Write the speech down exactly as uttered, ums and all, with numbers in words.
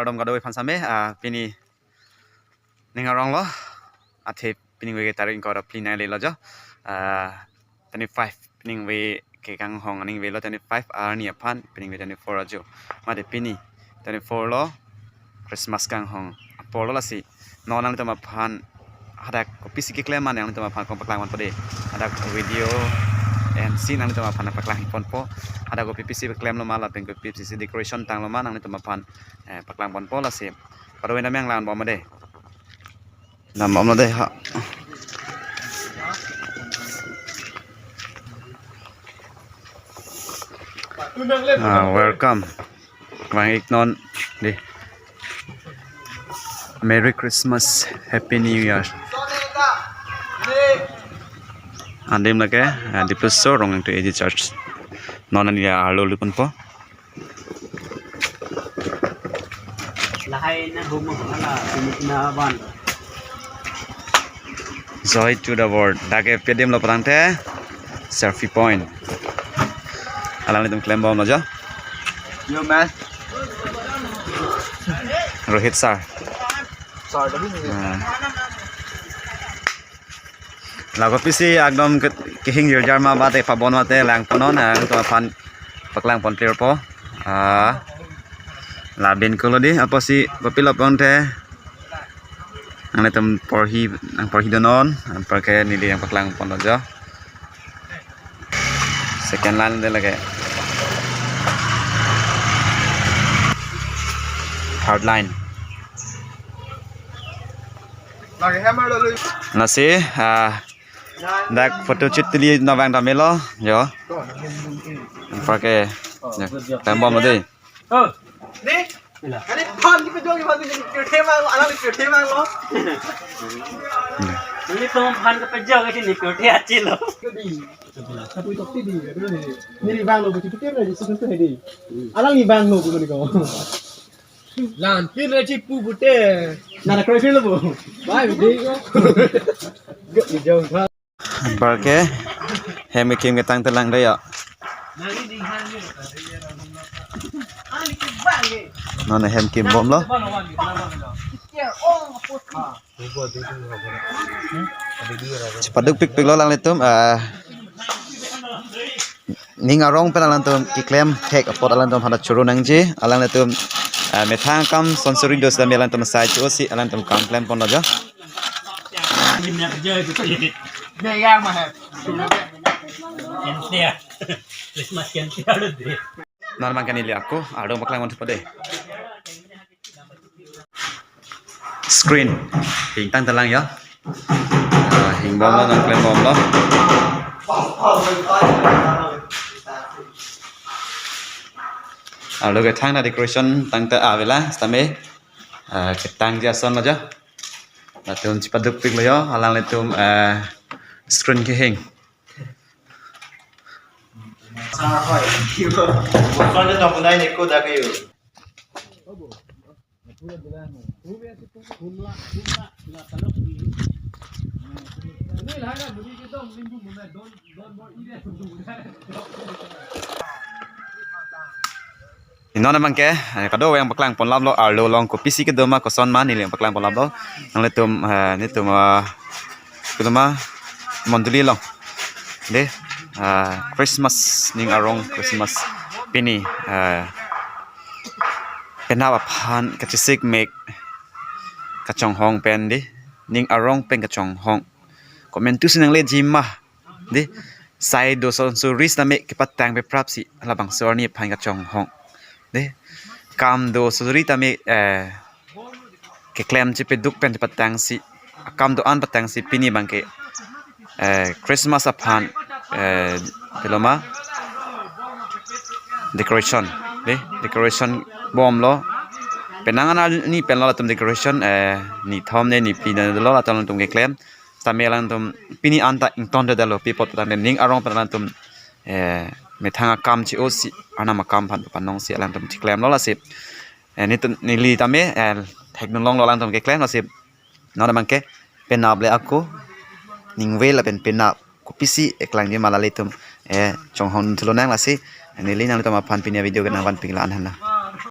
Kardom kadokave aphan sitame, ah, pini ning arong lo, athe pining ve ke tarik ingkoi ra phli nanglelo jo. Ah, twenty-five pining ve ke kanghong aning ve lo, twenty-five arni aphan, pining ve twenty-four ajo. Mate pini twenty-four lo, Christmas kanghong apor lo lasi. Non nanglitum aphan hadak kopisi keklem ma nanglitum aphan kong paklang ponpo dei. Hadak video M C nanglitum aphan paklang ponpo. Hadak kopi pisi keklem lo ma lapen kopi pisi decoration tang lo ma nanglitum aphan, eh, paklang ponpo lasi. Kadokave nang lang bom dei. Nang bom dei ha. Ah, welcome. Vang-ik non dei. Merry Christmas, Happy New Year. Adim lake, ah, Dipluso Rongengtu A G Church. Non ani arlo lip ponpo. Lahai na hum na la, sumit na ban. Joy to the world. Dak ke pedim lo patang the selfie point. Alanglitum klem bom lo jo. Yo, man. Rohit sir. Sir, tadi ni. Ah. La kopisi ekdom ke-, kehing jirjar ma bate pabon mate lang ponon, ah, to aphan paklang pon clear po. Ah, la bin kulo dei, apotsi kopi lo pon the. Nanglitum porhi, nang porhi donon, anparke neli nangpaklang pon lo jo. Second line dei lake. Third line. Lasi, ah, dak photo shoot tuli nang vang tame lo, jo. Anparke, jo, klem bom lo dei. Oh. Ni? Kali phan kepejok, phan kepejok, kepejok mang lo, alang kepejok mang lo. Ini pun phan kepejok ke sini, kepejok aci lo. Jadi, tapi tok ti di, aduh, ni. Ni bang lo, betul betul ni, susun tu hedi. Alang ni bang lo, bukan kau. Lan, pin aci pu bute. Nana kau pin lo, bu. Bye, budi ko. Gak di jauh. Anparke hem kekim ketang telang dei ya. Non hem kim bom lo. Chepaduk pikpik lo alanglitum, ah, ning arong pen alanglitum keklem thek apot alanglitum hadak choro nangji, alanglitum, ah, methang akam sonsori do sitame alanglitum sai cho si alanglitum kam klem pon lo jo. Christmas kenti alo dei. Non mang kani liako, arlo paklang ponpo dei. Screen. Hing tang telang ya. Ah, hing bom lo, nang klem bom lo. Arlo kethang na decoration tangte avela, sitame, ah, ketangji ason lo jo. Latum chepaduk pik lo jo, alanglitum, eh, screen kehing. Sar hoi. Bosonde tong kunai neko dak yo. Non abangke, eh, kadokave nangpaklang pon lap lo, arlo along kopisi kedo ma koson ma neli nangpaklang pon lap lo. Nanglitum, eh, nelitum, eh, kedoma mondoli along dei, eh, Christmas ning arong Christmas pini, eh, penap aphan kachesik mek kachonghong pen dei, ning arong pen kachonghong. Komantu si nangleji ma dei, sai do sonsori tame kepatang peprap si labangso arni aphan kachonghong dei. Kam do sonsori tame, eh, keklem chepaduk pen chepatang si, akam do-an patang si pini abangke, eh, Christmas aphan, eh, teloma decoration dei, decoration bom lo. Penang an arni pen lo latum decoration, eh, nithom ne niphli ne lo latum, latum keklem. Sitame alangtum pini anta ingtonde detlo, pi apot tangte ning arong pen alangtum, eh, methang akam che-o si, arnam akam aphan panong si alangtum cheklem lo lasi. Eh, nelitum, neli tame, eh, thekdun long lo alangtum keklem lasi. Non abangke penap le ako, ningve lapen penap kopisi eklangji ma lalitum, eh, chonghong thu lonang lasi. Neli nanglitum aphan pini avideo ke nangvan pik la-an henlo.